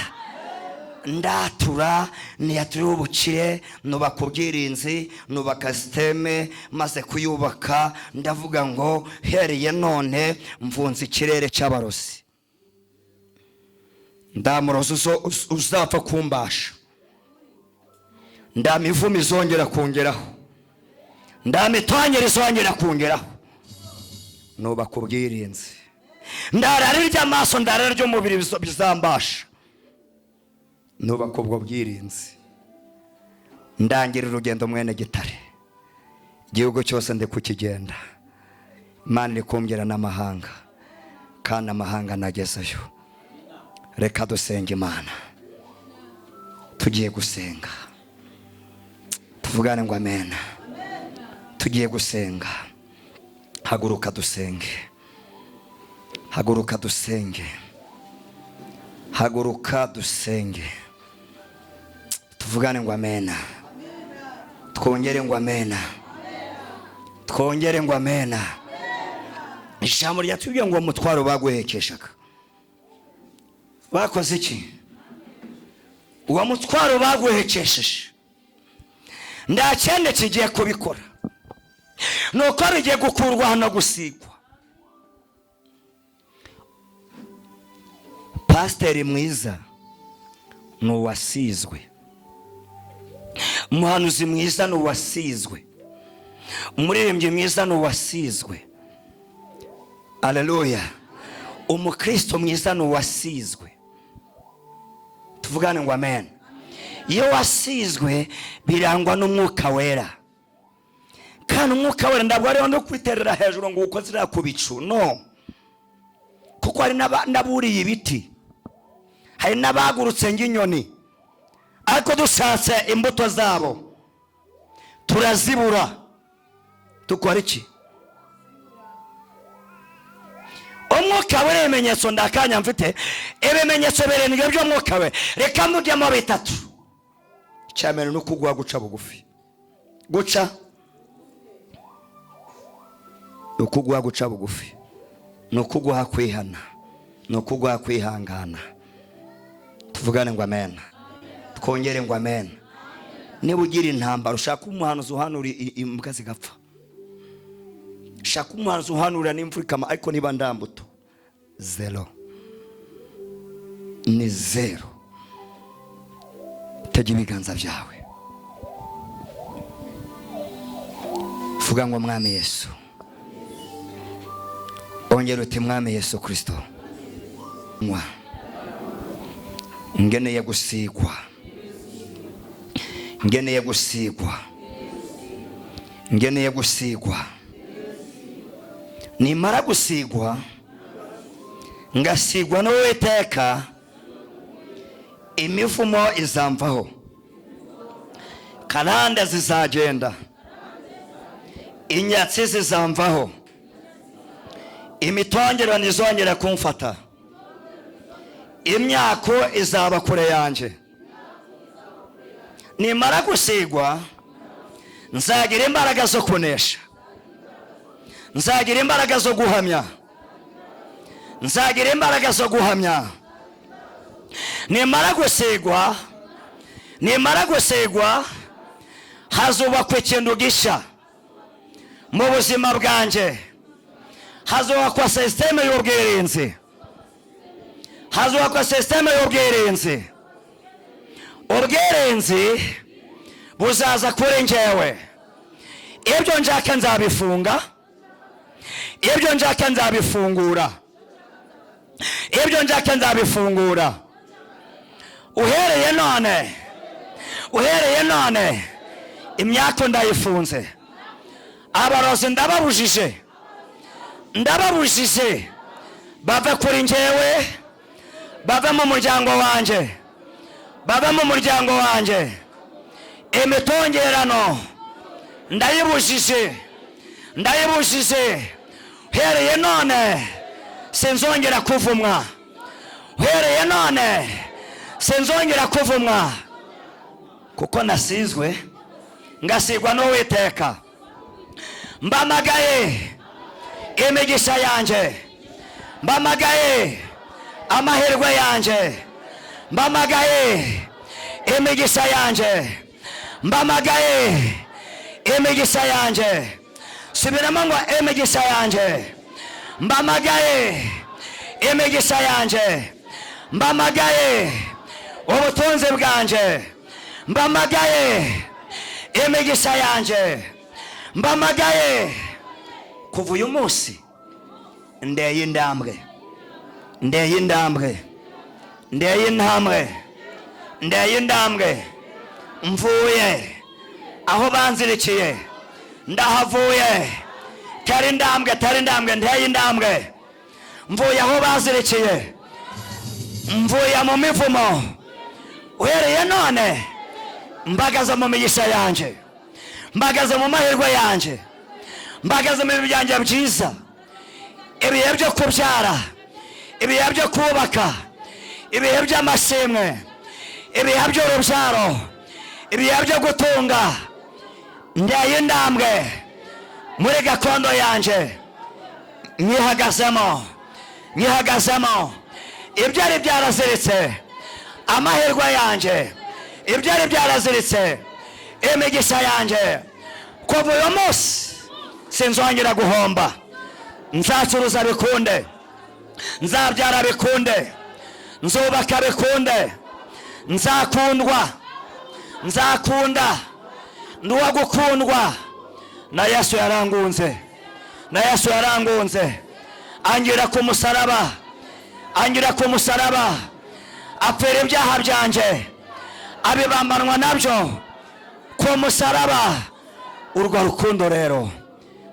Ndatura, niyaturiwe ubukire, nubaka ubwirinzi, nubaka système. Maze kuyubaka, ndavuga ngo: "Hereye none mvunze ikirere cy'abarozi. Ndamurozi uzapfa kumbasha, ndamivumo izongera kongeraho, ndamitongera izongera kongeraho." Nubaka ubwirinzi, ndarara iry'amaso, ndarara ry'umubiri bizambasha. Nubaka ubwo bwirinzi, ndangira urugendo mwene gitare, igihugu cyose ndi kukigenda. Imana iri kumbwira n'amahanga, kandi amahanga nagezeyo. Reka dusenga Imana. Tugiye gusenga. Tuvugane ngo amena. Tugiye gusenga. Haguruka dusenge, haguruka dusenge, haguruka dusenge. Tuvugane ngo amena. Twongere ngo amena. Twongere ngo amena. Ijambo ryatubwiye ngo umutwaro baguhekeshaga, bakoze iki? Uwo mutwaro baguhekesheje, nta kindi kigiye kubikora. Nuko bigiye gukurwa hano gusigwa. Pasiteri mwiza ni uwasizwe, umuhanuzi mwiza ni uwasizwe, umuririmbyi mwiza ni uwasizwe. Aleluya. Umukristo mwiza ni uwasizwe. Tuvugane ngo amen. Iyo wasizwe birangwa n'umwuka wera, kandi umwuka wera ntabwo ariho no kwiterera hejuru ngo uko ziriya ku bicu, no, kuko hari n'aburiye ibiti, hari n'abagurutse nk'inyoni, ariko dushatse imbuto zabo turazibura. Dukora iki? Umwuka wera, ibimenyetso ndakanya mfite ibimenyetso birindwi by'umwuka we, reka mujyemo bitatu. Icyambere ni ukuguha guca bugufi, guca ni ukuguha guca bugufi, ni ukuguha kwihana, ni ukuguha kwihangana. Tuvugane ngo amen, twongere ngo amen. Niba ugira intambara, ushaka umuhanuzi uhanura imbwa zigapfa, shaka umuhanuzi uhanura n'imvura ikama, ariko niba ndambuto zero ni zero. Tega ibiganza byawe, vuga ngo Mwami Yesu. Ongera uti Mwami Yesu Kristo, ngeneye gusigwa, ngeneye gusigwa, ngeneye gusigwa. Nimara gusigwa ngasigwa n'Uwiteka, imivumo izamvaho, karande zizagenda, inyatsi zizamvaho, imitongero ntizongera kumfata, imyako izaba kure yanjye. Nimara gusigwa nzagira imbaraga zo kunesha, nzagira imbaraga zo guhamya, nzagira imbaraga zo guhamya. Nimara gusigwa, nimara gusigwa hazubakwa ikintu gishya mu buzima bwanjye, hazubakwa sisiteme y'ubwirinzi, hazubakwa sisiteme y'ubwirinzi. Ubwirinzi buzaza kuri njyewe, ibyo nshaka nzabifunga, ibyo nshaka nzabifungura, ibyo nshaka nzabifungura. Uhereye none, uhereye none imyako ndayifunze, abarozi ndababujije, ndababujije bave kuri njyewe, bave mu muryango wanjye, bave mu muryango wanjye. Imitongerano ndayibujije, ndayibujije. Uhereye none sinzongera kuvumwa, uhereye none sinzongera kuvumwa, kuko nasizwe ngasigwa n'Uwiteka. Mbamagaye imigisha yanjye, mbamagaye amahirwe yanjye, mbamagaye imigisha yanjye, mbamagaye imigisha yanjye. Subiramo ngo imigisha yanjye, mbamagaye imigisha yanjye, mbamagaye ubutunzi bwanjye, mbamagaye imigisha yanjye, mbamagaye. Kuva uyu munsi ndeye intambwe, ndeye intambwe, ndeye intambwe, ndeye intambwe. Mvuye aho banzirikiye, ndahavuye. Tari intambwe, tari intambwe, ndeye intambwe. Mvuye aho bazirikiye, mvuye mu mivumo. Uhereye none mbagaze mu migisha yanjye, mbagaze mu mahirwe yanjye, mbagaze mu bintu byanjye byiza. Ibihe byo kubyara, ibihe byo kubaka, ibihe by'amashimwe, ibihe by'urubyaro, ibihe byo gutunga. Ndeye intambwe muri gakondo yanjye, nyihagazemo, nyihagazemo. Ibyari byaraziritse amahirwe yanjye, ibyari byaraziritse imigisha yanjye, kuva uyu munsi Sinzongera guhomba. Nzacuruza bikunde, nzabyara bikunde, nzubaka bikunde, nzakundwa, nzakunda, ndi uwo gukundwa. Na Yesu yarangunze, na Yesu yarangunze, angira ku musaraba, angira ku musaraba, apfira ibyaha byanjye, abibambanwa nabyo ku musaraba. Urwo rukundo rero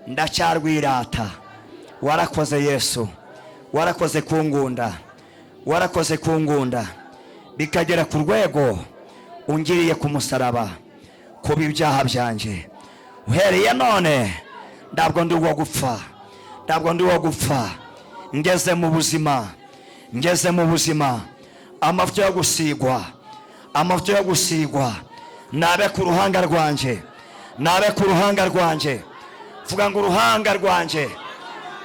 ndacyarwirata. Warakoze Yesu, warakoze kungunda, warakoze kungunda bikagera ku rwego ungiriye ku musaraba kuba ibyaha byanjye. Uhereye none ntabwo ndi uwo gupfa, ntabwo ndi uwo gupfa. Ngeze mu buzima, ngeze mu buzima. Amavuta yo gusigwa, amavuta yo gusigwa nabe ku ruhanga rwanjye, nabe ku ruhanga rwanjye. Vuga ngo uruhanga rwanjye,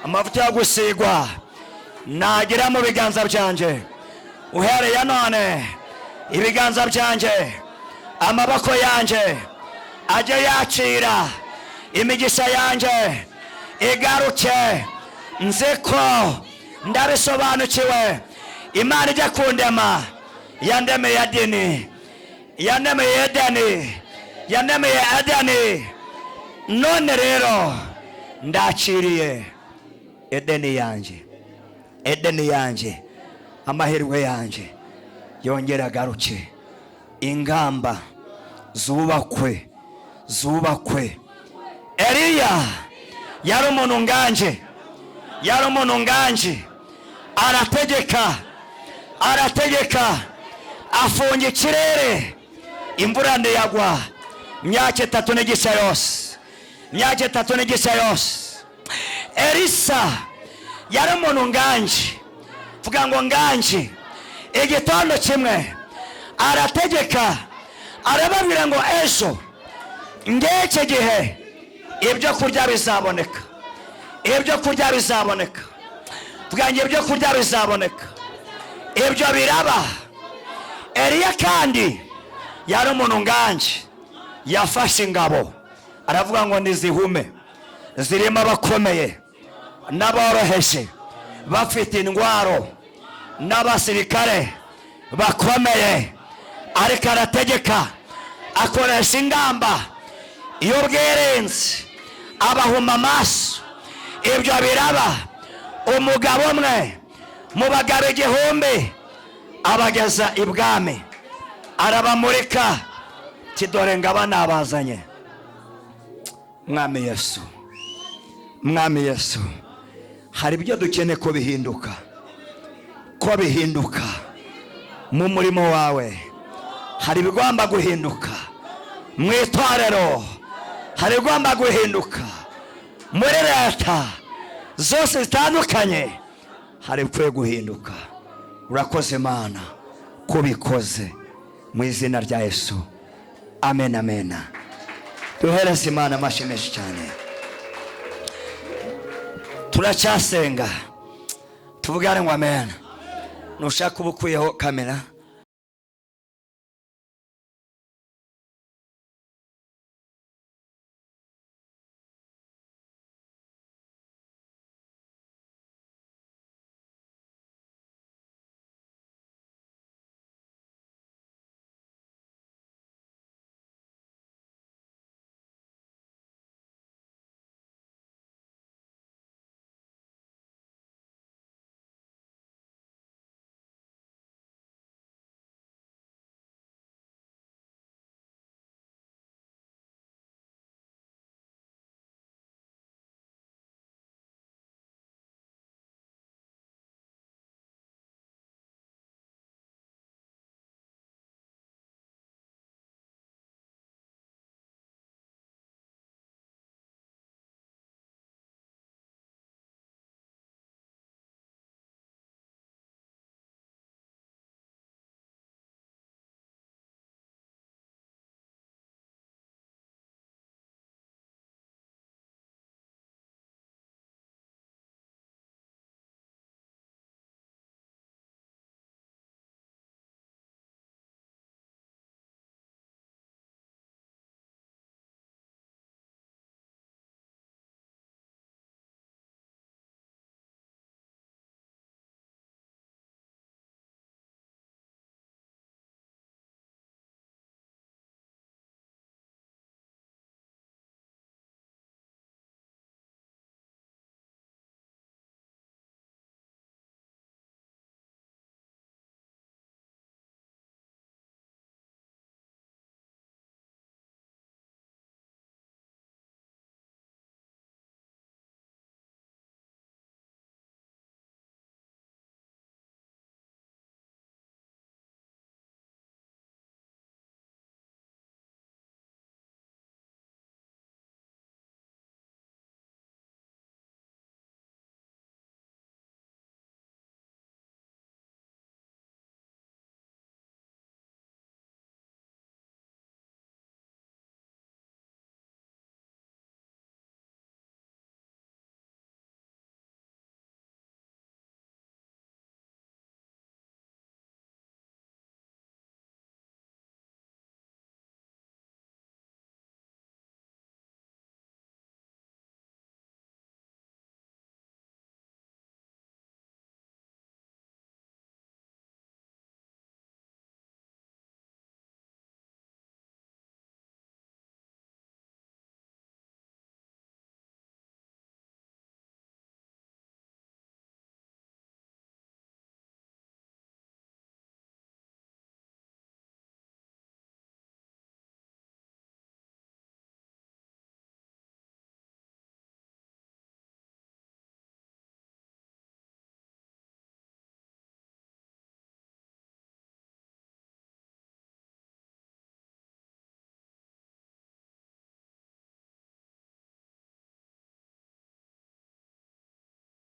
amavuta yo gusigwa nagera mu biganza byanjye. Uhereye none ibiganza byanjye, amaboko yanjye ajye yakira imigisha yanjye igaruke. Nzi ko ndabisobanukiwe, Imana ijya kundema yandemeye Edeni, yandemeye Edeni, yandemeye Edeni. None rero ndakiriye Edeni yanjye, Edeni yanjye, amahirwe yanjye yongera agaruke. Ingamba zubakwe, zubakwe. Eliya yari umuntu nganje, yari umuntu nganje, arategeka, arategeka, afunga ikirere, imvura ntiyagwa imyaka 3 n'igice yose, imyaka 3 n'igice yose. Elisa yari umuntu nganje, vuga ngo nganje. Igitondo kimwe arategeka, arababwira ngo ejo ng'iki gihe ibyo kurya bizaboneka, ibyo kurya bizaboneka. Vuga ngo ibyo kurya bizaboneka. Ibyo biraba. Eliya kandi yari umuntu nganje, yafashe ingabo aravuga ngo nizihume, zirimo abakomeye n'aboroheje, bafite indwaro n'abasirikare bakomeye, ariko arategeka, akoresha ingamba y'ubwirinzi, abahuma amaso. Ibyo biraba. Umugabo umwe mu bagabo 1000 abageza ibwami, arabamurika, ati dore ngaba nabazanye. Mwami Yesu, Mwami Yesu, hari ibyo dukeneye ko bihinduka, ko bihinduka mu murimo wawe. Hari ibigomba guhinduka mu itorero, hari ibigomba guhinduka muri leta zose zitandukanye, hari ibikwiye guhinduka. Urakoze Mana kubikoze, mu izina rya Yesu, amen, amen. Duhereze Imana amashyi menshi cyane. Turacyasenga, tuvugane ngo amen. Nushaka uba ukuyeho kamera.